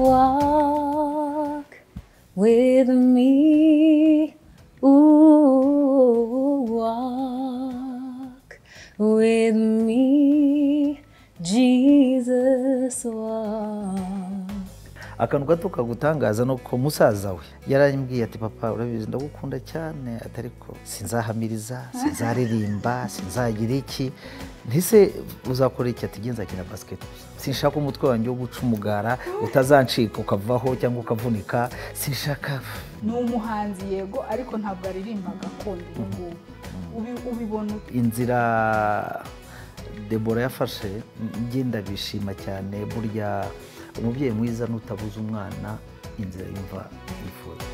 Walk with me. Ooh, walk with me, Jesus, walk. Akantu gato kagutangaza nuko musaza we yarambwiye ati: "Papa, urabizi ndagukunda cyane," ati, "ariko sinzahamiriza, sinzaririmba, sinzagira iki." Ntise uzakora iki? Ati: "Nzakina basket gusa, sinshaka umutwe wanjye wo guca umugara utazancika ukavaho cyangwa ukavunika, sinshaka." Ni umuhanzi yego, ariko ntabwo aririmba gakondo ubu ngubu. Ubibona ute? Inzira Debora yafashe, njye ndabishima cyane. Burya umubyeyi mwiza n'utabuza umwana inzira yumva yifuza.